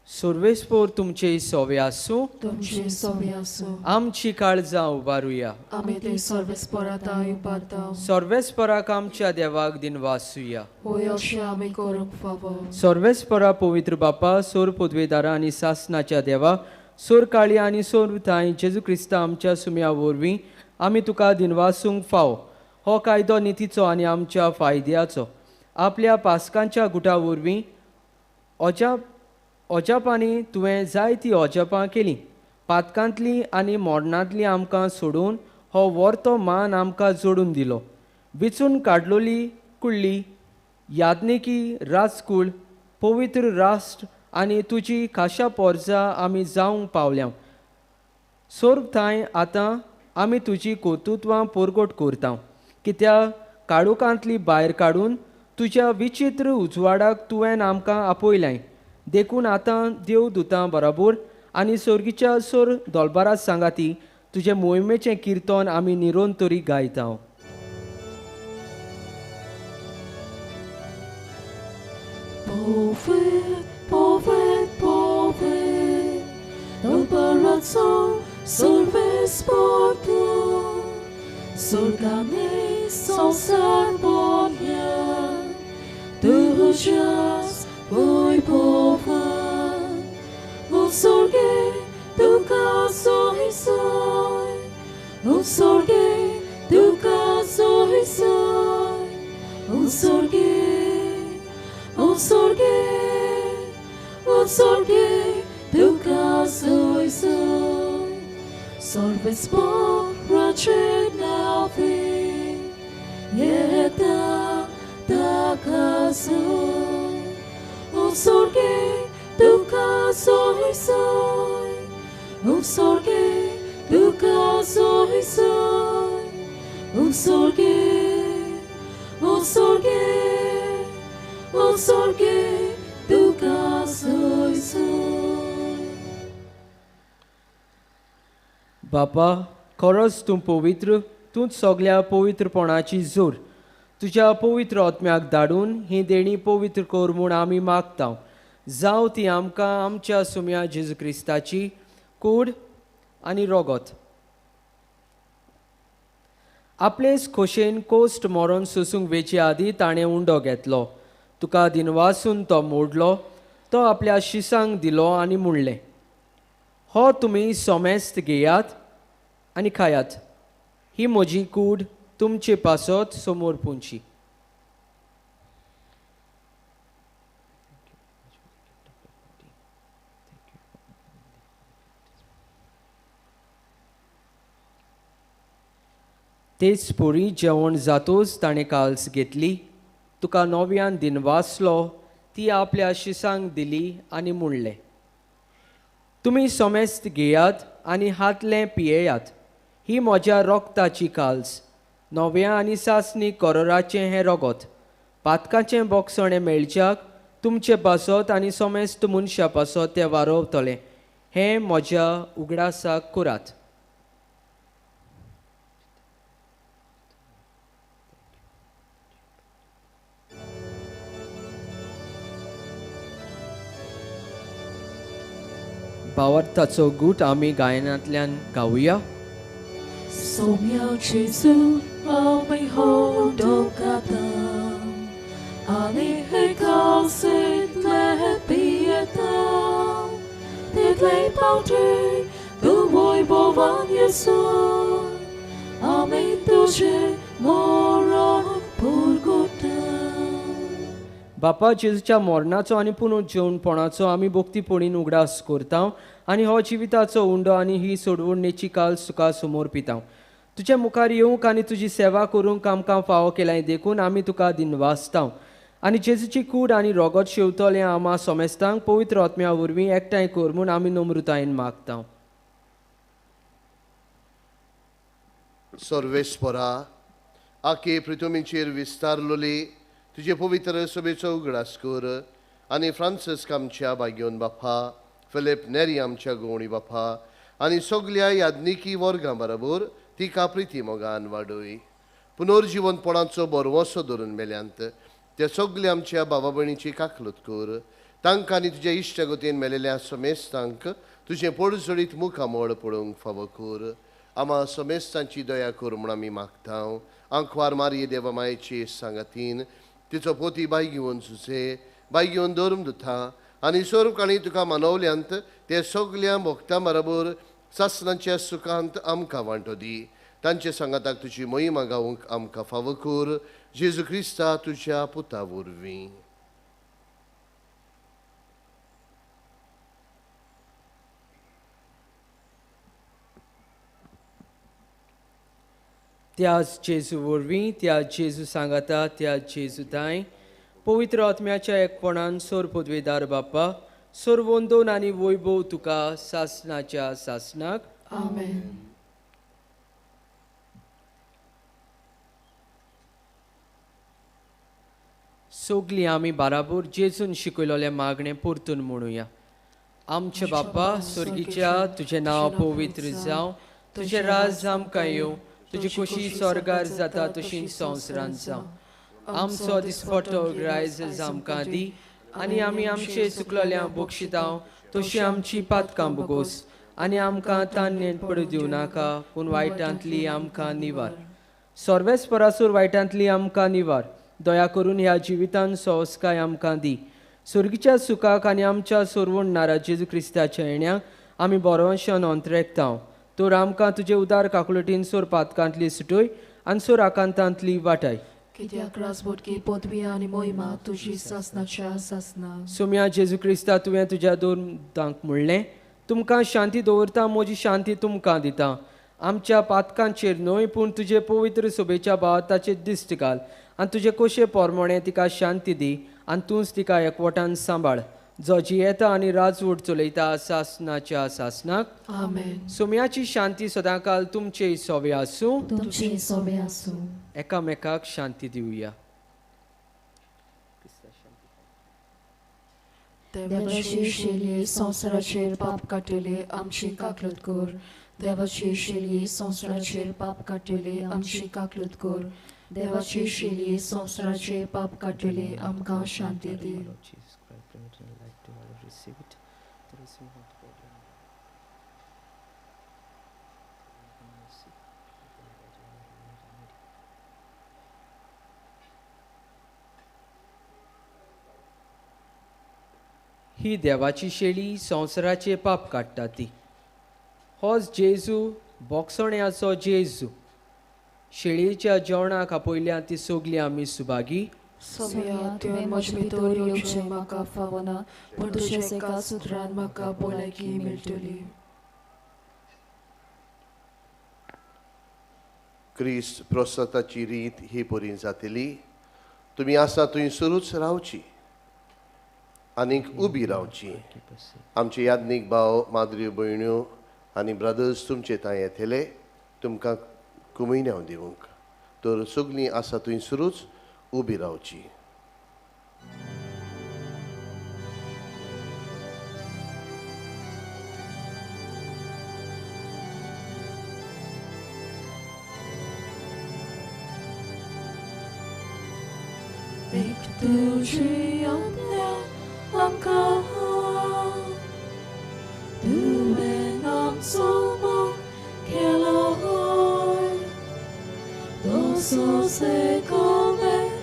सर्वेस्पोर तुमचे सोवे आसूं. तुमचे सोवे आसूं. आमची काळजां उबारुया. आमी ते सर्वेस्परा उबारता. सर्वेस्पराक आमच्या देवाक दिनवासुया. होय, अशें आमी करूंक फावो. सर्वेस्परा पवित्र बापा, सोर पदवेदारा आनी सासनाच्या देवा, सोर काळी आनी सोर थांय जेजू क्रिस्ता आमच्या सुम्या वरवीं आमी तुका दिनवासूंक फावो. हो कायदो नितीचो आनी आमच्या फायद्याचो. आपल्या पासकांच्या गुटा वरवीं अजापांनी तुवें जायतीं अजापां केलीं. पातकांतलीं आनी मरणांतलीं आमकां सोडून हो वर्तो मान आमकां जोडून दिलो. विचून काडलोली कुडली याज्ञिकी राजकूळ पवित्र राष्ट्र आनी तुजी खाशा पोरजा आमी जावंक पावल्या. सोर्ग थांय आतां आमी तुजी कर्तृत्वां परगट करता. कित्याक काळोखांतली भायर काडून तुज्या विचित्र उजवाडाक तुवें आमकां आपयलें. देखून आतां देवदूतां बराबर आनी सोर्गीच्या सोर दोलबारा सांगाती तुजे मोहिमेचें किर्तन आमी निरोन तरी गायता. Povet, povet, dal Sorvesportu, sorgane sonsarbonia, tujas voi pova, o sorge tu caso isoi, o sorge sorge तुका सोय सोय सर्वेस्पराचें नांवें येता ताका सोय ओ sorge तुका सोय सोय ओ sorge तुका सोय सोय ओ sorge ओ sorge ओ sorge तुका सोय सोय. बापा खरोच तूं पवित्र, तूंच सगल्या पवित्रपणाची जोर. तुज्या पवित्र आत्म्याक धाडून ही देणी पवित्र कर म्हूण आमी मागता. जावं ती आमकां आमच्या सुम्या जेजू क्रिस्ताची कूड आनी रोगत. आपलेच खोशेन कोश्ट मरोन सोसूंक वेचे आदीं ताणें उंडो घेतलो, तुका दिनवासून तो मोडलो, तो आपल्या शिसांक दिलो आनी म्हणलें, हो तुमी सोमेस्त घेयात आनी खायात, ही म्हजी कूड तुमचे पासत समोर पुंची. तेच परी जेवण जातोच ताणें काल्स घेतली, तुका नव्यान दिनवासलो, ती आपल्या शिसांक दिली आनी म्हणलें, तुमी सोमेस्त घेयात आनी हातलें पियेयात, ही म्हज्या रोगताची काल्स, नव्या आनी सासणी करोराचें हें रोगत, पातकाचें बोगसणें मेळच्याक तुमचे पासत आनी सोमेस्त मनशा पासत तें वारोवतलें, हें म्हज्या उगडासाक करात. भावार्थाचो गूट आमी गायनांतल्यान गावया. सोम्या जेजू आमी होंडो गाता आनी हे कालसेंतले पियेता, तितले पावटी तूं भोवान येसू आमी तुजें मोरण पुरगुटा. बापा जेजूच्या मरणाचो आनी पुनर्जीवनपणाचो आमी भक्तीपणीन उगडास करता आनी हो जिविताचो उंडो आनी ही सोडवणेची काल तुका समोर पिता. तुज्या मुखार येवंक आनी तुजी सेवा करूंक आमकां फावो केलाय देखून आमी तुका दिनवासता आनी जेजूची कूड आनी रोगत शेवतलें आमा सोमेस्तांक पवित्र आत्म्या वरवीं एकठांय कर म्हूण आमी नम्रतायेन मागता. सर्वेस्परा आखे पृथ्वीचेर विस्तारलोली तुजे पवित्र सभेचो उगडास कर आनी फ्रांसिस्क आमच्या बाग्योन बापा, फिलीप नेरी आमच्या गोवणी बापा आनी सगल्या याज्ञिकी वर्गां बरोबर तिका प्रिती मोगान वाडय. पुनर्जिवनपणाचो बरवसो धरून मेल्यांत ते सगळे आमच्या बाबा भयणीची काकलूत कर, तांकां आनी तुज्या इश्टगतीन मेलेल्या समेस्तांक तुजें पोडजडीत मुखामळ पळोवंक फावो कर. आमा समेस्तांची दया कर म्हूण आमी मागता. आंकवार मारये देवा मायेचे सांगातीन तिचो पोती बाय घेवन सुसे बाय घेवन धर्म दुथा आनी सर्व काणी तुका मानवल्यांत ते सगल्या भक्तां बरोबर सासणाच्या सुखांत आमकां वांटो दी. तांचे सांगाताक तुजी महिमा गावंक आमकां फावो कर, जेजू क्रिस्ता तुज्या पुता वरवीं. त्याच जेजू वरवीं, त्या जेजू सांगाता, त्या जेजू दाय पवित्र आत्म्याच्या एकपणान सोर पदवेदार बापा, सोर वंदोन आनी वैभव तुका सासणाच्या सासणाक. आमेन. सगलीं आमी बाराबोर जेजून शिकयलोलें मागणें परतून म्हणुया. आमचे बापा स्वर्गीच्या, तुजें नांव पवित्र जावं, तुजें राज आमकां येवं, तुजी खोशी स्वर्गार जाता तशी संवसारांत जावं. आमचो दिसपट्टो ग्रायज आमकां दी आनी आमी आमचे चुकलोल्या बक्षितां तशी आमची पातकां बोगोस आनी आमकां तान्नेन पडू दिवं नाका, पूण वायटांतली आमकां निवार. सर्वेस्परासूर वायटांतली आमकां निवार. दया करून ह्या जिवितान सोंसकाय आमकां दी. सुर्गीच्या सुखाक आनी आमच्या सोरवणणारा जेजू क्रिस्ताच्या येण्याक आमी बरोवंशान अंतरेकता. तर आमकां तुजे उदार काकुळटीन सोर पातकांतली सुटय आनी सोर आकांतांतली वाटाय. कित्याक राजबोटकी पदवी आनी मोहिमा तुजी सासनाच्या सासना. सोम्या जेजू क्रिस्ता, तुवें तुज्या दोन दांक म्हणलें, तुमकां शांती दवरता, म्हजी शांती तुमकां दिता. आमच्या पातकांचेर न्हय पूण तुजे पवित्र सभेच्या भावार्थाचेर दिश्ट घाल आनी तुजे कोशे पोरमोणे तिका शांती दी आनी तूंच तिका एकवटान सांबाळ, जो जियेता आनी राजवट चलयता सासनाच्या सासनाक. आमेन. सोम्याची शांती सदांकाल तुमचे सोवे आसूं. तुमचे सोवे आसूं. एकामेकाक शांती दिवया. देवाची शेली संवसाराचेर पाप काडटले आमची काकलूत कर. देवाची शेली संवसाराचेर पाप काडटले आमची काकलूत कर. देवाची शेली संवसाराचेर पाप काडटले आमकां शांती दी. ही देवाची शेळी संवसाराचे पाप काडटा ती. होच जेजू, बोगसण्याचो जेजू. शेळयेच्या जेवणाक आपयल्या ती सगळी आमी सुभागी. सोम्या, तुवें म्हजे भितर येवचें म्हाका फावना, पूण तुज्या एका सुत्रान म्हाका भलायकी मेळटली. क्रिस्त प्रसादाची रीत ही परी जातली. तुमी आसा थंय सुरूच रावची आनीक उबी रावची. आमचे याज्ञीक भाव, माद्र्यो, भयण्यो आनी ब्रदर्स तुमचे थंय येतले तुमकां कुमयन्यांव दिवंक. तर सगळीं आसा थंय सुरूच उबी रावची. एक तुजी आज्ञा आमकां, तुवें आमचो मोग केलो, तसोच एकामेकाचो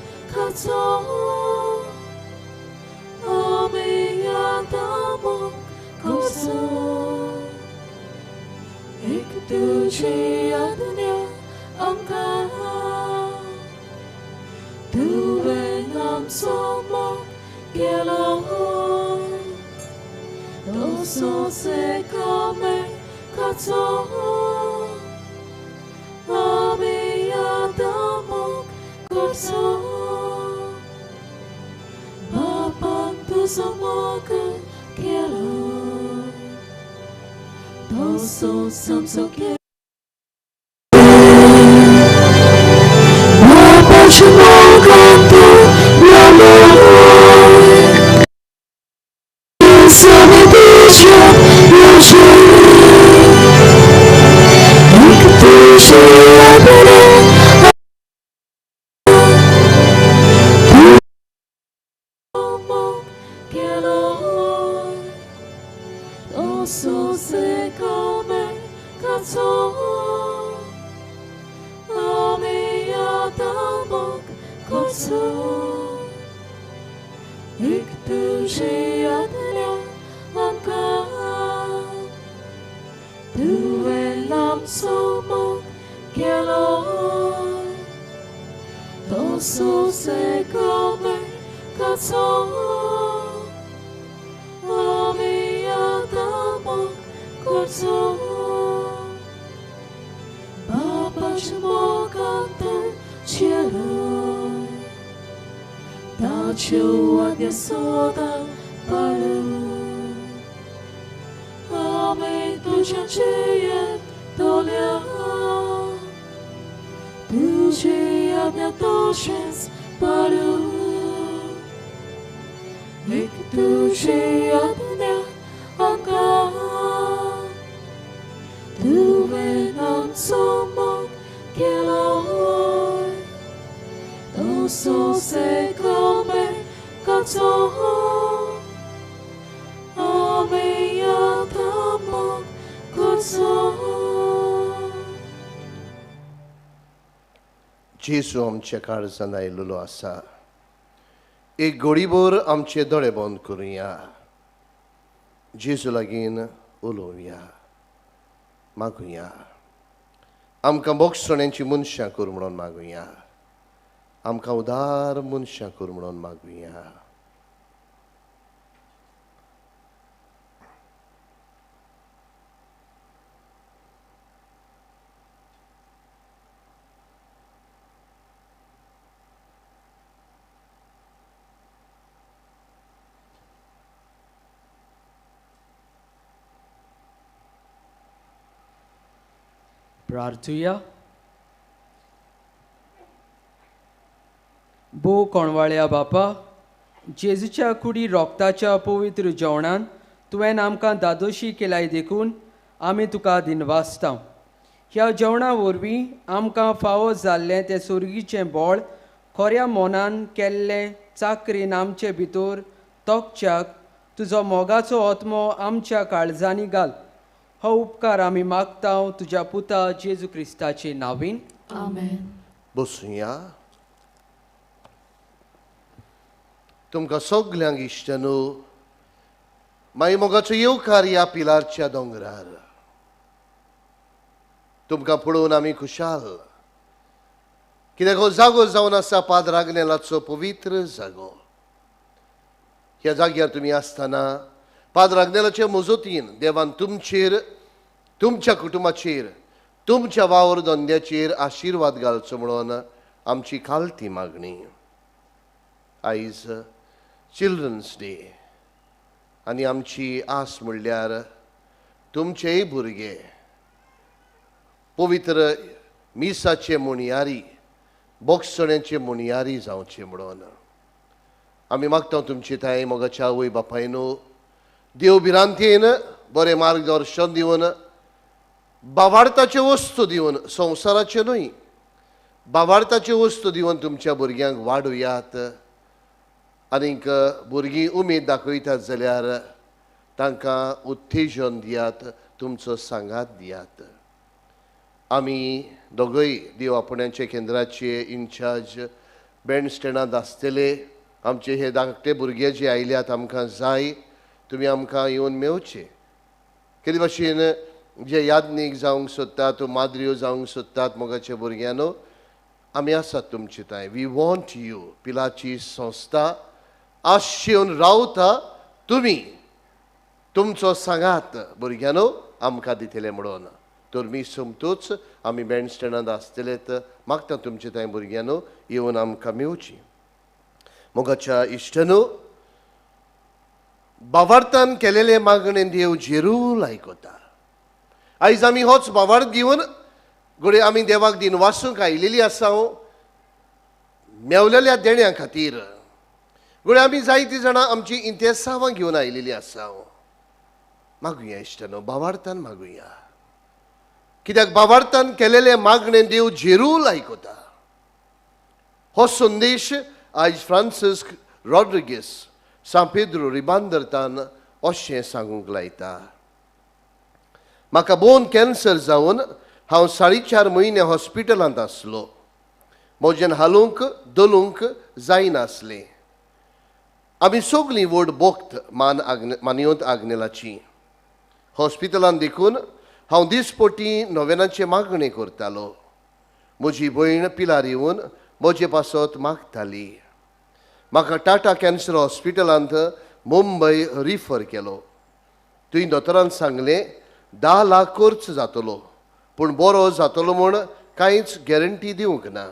आमी आतां मोग करचो. एक तुजी आज्ञा आमकां, तुवें आमचो मोग केलो, तसोच एकामेकाचो आमी आतां मोग करचो. बापान तुजो मोग केलो, तसोच आमचो केलो. बापाच्या मोगान तूं मेलो, आमी तुज्या येवचें. एक तुजी आज्ञा मोग केलो, तसोच एकामेकाचो आमी आतां मोग करचो. एक तुजी आज्ञा आमकां, तुवें आमचो मोग केलो, तसोच एकामेकाचो आमी आतां मोग करचो. बापाच्या मोगान तूं चेलो, ताच्यो आज्ञा सदां पाळू. आमी तुज्या जियेतल्या, तुजी आज्ञा तशेंच पाळू. एक तुजी आज्ञा आमकां, तुवें आमचो मोग केलो, तसोच एकामेकाचो आमी आतां मोग करचो. जेजू आमच्या काळजान आयिल्लो आसा. एक घडीभर आमचे दोळे बंद करुया, जेजू लागीं उलोवया, मागुया. आमकां बोगसण्याची मनशां कर म्हणून मागुया. आमकां उदार मनशां कर म्हणून मागुया. प्रार्थुया. भोव कोणवाळ्या बापा, जेजूच्या कुडी रोगताच्या पवित्र जेवणान तुवें आमकां दादोशी केलाय देखून आमी तुका दिनवासता. ह्या जेवणा वरवीं आमकां फावो जाल्लें तें सुर्गीचें बळ खोऱ्या मोनान केल्लें चाकरीन आमचे भितर तोखच्याक तुजो मोगाचो आत्मो आमच्या काळजांनी घाल. हो उपकार आमी मागता तुज्या पुता जेजू क्रिस्ताचे नांवीन. आमेन. बसुया. तुमकां सगल्यांक इश्टांनो माई मोगाचो येवकार ह्या पिलारच्या दोंगरार. तुमकां पळोवन आमी खुशाल कित्याक हो जागो जावन आसा पाद्र आग्नेलाचो पवित्र जागो. ह्या जाग्यार तुमी आसतना पाद्र आग्नेलाचे मजतीन देवान तुमचेर, तुमच्या कुटुंबाचेर, तुमच्या वावर धंद्याचेर आशिर्वाद घालचो म्हणून आमची खालती मागणी. आयज चिल्ड्रन्स डे आनी आमची आस म्हणल्यार तुमचेय भुरगे पवित्र मिसाचे मुणयारी, बोगसण्याचे मुणयारी जावचे म्हणून आमी मागता तुमची ताई मोगाच्या आवय बापायनो देव भिरांतेन बरें मार्गदर्शन दिवन, बावार्थाच्यो वस्तू दिवन, संवसाराच्यो न्हय, बावार्थाच्यो वस्तू दिवन तुमच्या भुरग्यांक वाडुयात. आनीक भुरगीं उमेद दाखयतात जाल्यार तांकां उत्तेजन दियात, तुमचो सांगात दियात. आमी दोगूय देव आपण्याचे केंद्राचे इन्चार्ज बँड स्टँडांत आसतले. आमचे हे धाकटे भुरगे जे आयल्यात आमकां जाय तुमी आमकां येवन मेवचे. कितें भाशेन जे याज्ञीक जावंक सोदतात, माद्र्यो जावंक सोदतात मोगाच्या भुरग्यांनो, आमी आसात तुमचे थंय. We want you. पिलाची संस्था आशेवन रावता, तुमी तुमचो सांगात भुरग्यांनो आमकां दितले म्हणून. तर मी सोमतूच आमी बँड स्टँडांत आसतले तर मागता तुमचे थंय भुरग्यांनो येवन आमकां मेवची. मोगाच्या इश्टांनो, बावार्थान केलेले मागणे देव जेरूल आयकता. आयज आमी होच बावार्थ घेवन घडये आमी देवाक दिनवासूंक आयिल्ली आसा मेवलेल्या देण्या खातीर. घडये आमी जायतीं जाणां आमची इंतेसांवां घेवन आयिल्ली आसा. मागुया इश्टांनो, बावार्थान मागुया, कित्याक बावार्थान केलेले मागणे देव जेरूल आयकता. हो संदेश आयज फ्रांसिस्क रॉड्रिगीस सांत पेद्रो रिबांदरतान अशें सांगूंक लायता. म्हाका बोन कॅन्सर जावन हांव 4.5 म्हयने हॉस्पिटलांत आसलो. म्हज्यान हालूंक धोलूंक जायनासलें. आमी सगळीं व्हड बोक्त मानयोत आग्नेलाची. हॉस्पिटलांत देखून हांव दिसपटी नोवेनाचे मागणें करतालो. म्हजी भयण पिलार येवन म्हजे पासत मागताली. म्हाका टाटा कॅन्सर हॉस्पिटलांत मुंबय रिफर केलो. थंय दोतोरान सांगलें 10 लाख खर्च जातलो, पूण बरो जातलो म्हूण कांयच गॅरंटी दिवंक ना.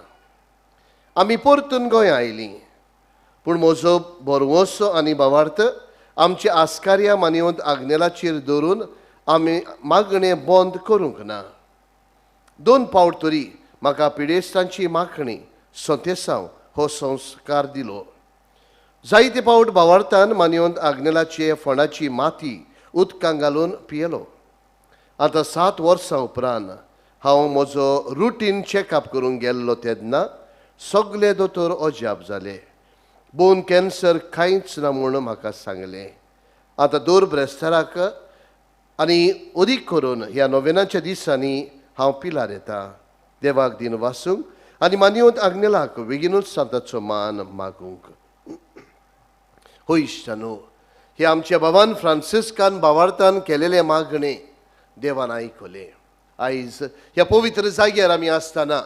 आमी परतून गोंया आयलीं, पूण म्हजो भरवंसो आनी भावार्थ आमचे आस्कार्या मानयोत आग्नेलाचेर दवरून आमी मागणें बंद करूंक ना. 2 फावट तरी म्हाका पिडेस्तांची मागणी संतेसांव हो संस्कार दिलो. जायते फावट भावार्थान मानयोत आग्नेलाचे फोंडाची माती उदकां घालून पियेलो. आतां 7 वर्सां उपरांत हांव म्हजो रुटीन चॅकअप करूंक गेल्लो तेन्ना सगळे दोतोर अजाप जाले. बोन कॅन्सर कांयच ना म्हूण म्हाका सांगलें. आतां दर ब्रेस्ताराक आनी अदीक करून ह्या नोवेनाच्या दिसांनी हांव पिलार येता देवाक दिन वासूंक आनी मानयोत आग्नेलाक बेगीनूच सांताचो मान मागूंक. हो इश्टानो, हे आमच्या बाबान फ्रांसिस्कान भावार्थान केलेले मागणे देवान आयकले. आयज ह्या पवित्र जाग्यार आमी आसतना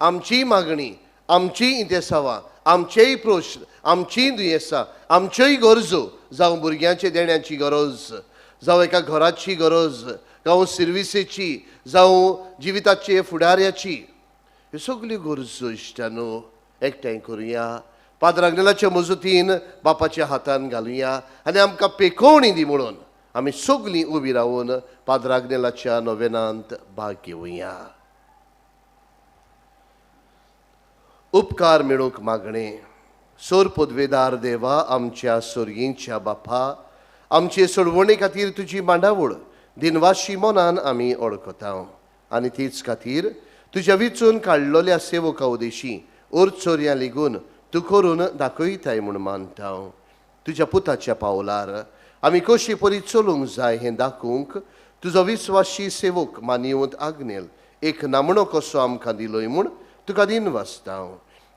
आमची मागणी आमचीय इंतेसांवां, आमचेय प्रश्न, आमचीय दुयेंसां, आमच्योय गरजो, जावं भुरग्यांचे देण्याची गरज, जावं एका घराची गरज, जावं सिर्विसेची, जावं जिविताचे फुडाऱ्याची, ह्यो सगल्यो गरजो इश्टानो एकठांय करुया. पाद्र आग्नेलाच्या मजतीन बापाच्या हातान घालुया आनी आमकां पेकोवणी दी म्हणून आमी सगलीं उबी रावन पाद्र आग्नेलाच्या नोवेनांत भाग घेवया. उपकार मेळूंक मागणें. सोर पदवेदार देवा, आमच्या सोर्गींच्या बापा, आमचे सोडवणे खातीर तुजी मांडावळ दिनवाशी मनान आमी ओळखता आनी तीच खातीर तुज्या विचून काडलेल्या सेवका उदेशी ओर चोरयां लिगून तूं करून दाखयताय म्हूण मानता. तुज्या पुताच्या पावलार आमी कशी परी चलूंक जाय हें दाखोवंक तुजो विस्वाशी सेवक मानिवंत आग्नेल एक नामणो कसो आमकां दिलोय म्हूण तुका दिनवासता.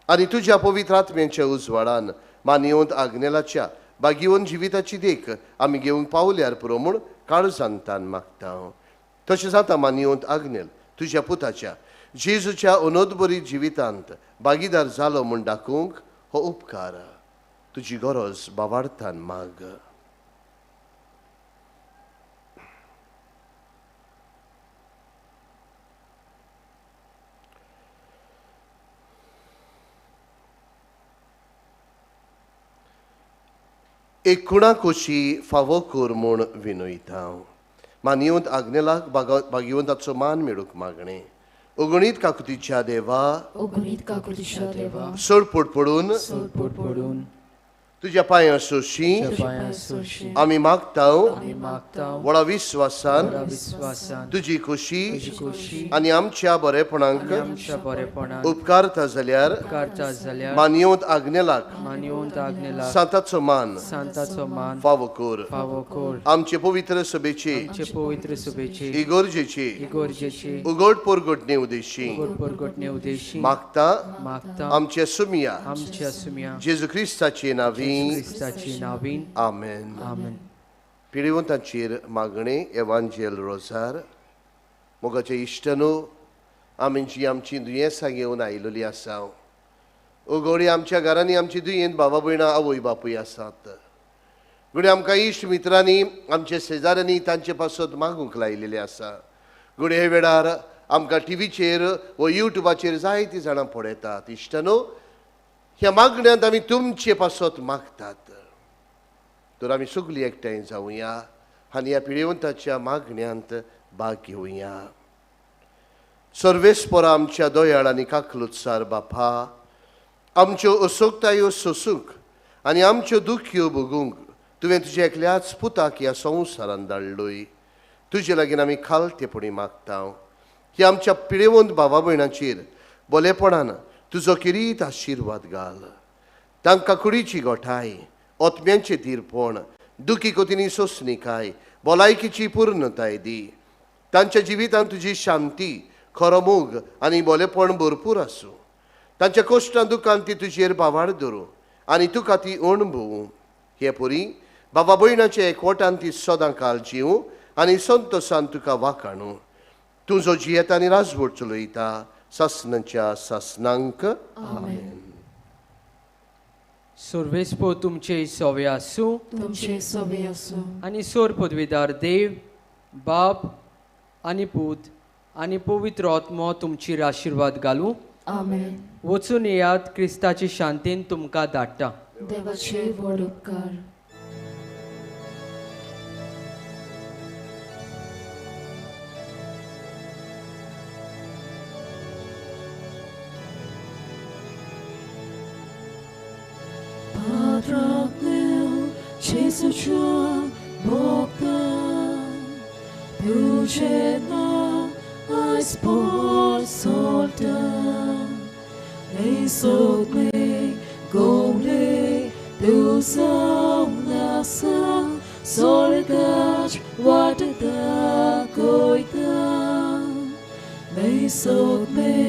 आनी तुज्या पवित्र आत्म्यांच्या उजवाडान मानिवंत आग्नेलाच्या बागिवन जिविताची देख आमी घेवंक पावल्यार पुरो म्हूण काळजांतान मागता. तशें जाता मानिवंत आग्नेल तुज्या पुताच्या जेजूच्या अनोदबरी जिवितांत भागीदार जालो म्हूण दाखोवंक हो उपकार तुजी गरज बावार्थान माग. एक खुणा खोशी फावो कर म्हूण विनयता. मानिवंत आग्नेलाक भागिवंताचो मान मेळूंक मागणें. अगणीत काकुतीच्या देवा, अगणीत काकुतीच्या देवा, सोडपोट पडून तुज्या पांयां सोशी आमी मागता व्हडा विस्वासान तुजी खोशी आनी आमच्या बरेपणाक उपकारता जाल्यार मानिवंत आग्नेलाक सांताचो मान फावो कर. आमचे पवित्र सभेचे इगर्जेचे उगड परगटणे उद्देशी मागता आमच्या सुमिया जेजू क्रिस्ताचे नांवी. आमेन. पिडिवंतांचेर मागणें. एवांजेल रोजार. मोगाचे इश्टनो, आमी जी आमची दुयेंसां घेवन आयिल्ली आसा, उगोडी आमच्या घरांनी आमची दुयेंत बाबा भयणां आवय बापूय आसात. घडये आमकां इश्ट मित्रांनी आमच्या शेजाऱ्यांनी तांचे पासत मागूंक लायिल्लें आसा. घडये हे वेळार आमकां टिवीचेर वा युट्यूबाचेर जायतीं जाणां पळयतात. इश्टनो, ह्या मागण्यांत आमी तुमचे पासत मागतात. तर आमी सगळीं एकठांय जावया आनी ह्या पिळेवंताच्या मागण्यांत भाग घेवया. सर्वेस्परा आमच्या दयाळ आनी काकलुत्सार बापा, आमच्यो असोकतायो सोसूंक आनी आमच्यो दुख्यो भोगूंक तुवें तुज्या एकल्याच पुताक ह्या संवसारान धाडलोय. तुजे लागीं आमी खालतेपणी मागता ही आमच्या पिळेवंत भावा भयणांचेर बोलेपणान तुजो किरीत आशिर्वाद घाल. तांकां कुडीची गोठाय, आत्म्यांचें धीरपण, दुखी कोतीनी सोंसणीकाय, भलायकीची पूर्णताय दी. तांच्या जिवितांत तुजी शांती, खरो मोग आनी बोलेपण भरपूर आसूं. तांच्या कश्टां दुखान ती तुजेर भावार धरूं आनी तुका ती अणभवूं. हे पुरी बाबा भयणाच्या एकवटान ती सदां काल जिवूं आनी संतोसान तुका वाखाणूं. तूं जो जियेता आनी राजवट चलयता सासनाच्या सासनांक. आमेन. सर्वेस्पो तुमचे सोवे आसूं, तुमचे सोवे आसूं. आनी सोर पदवीदार देव बाप आनी पूत आनी पवित्र आत्मो तुमचेर आशिर्वाद घालूं. आमेन. वचून येयात, क्रिस्ताची शांतीन तुमकां धाडटा. देवाचे व्हड उपकार. Jesuća Bogda, तुझे नांव आयज पोरसोलता. सगळे गोवले तूं जावन आसा, स्वर्गाच वाट दाखयता. सगळे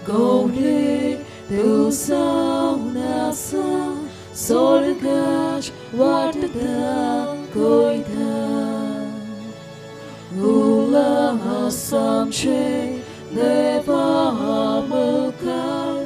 गोवले तूं जावन आसा, स्वर्गाच वाट दाखयता. उल्हास आमचे देवा मुखार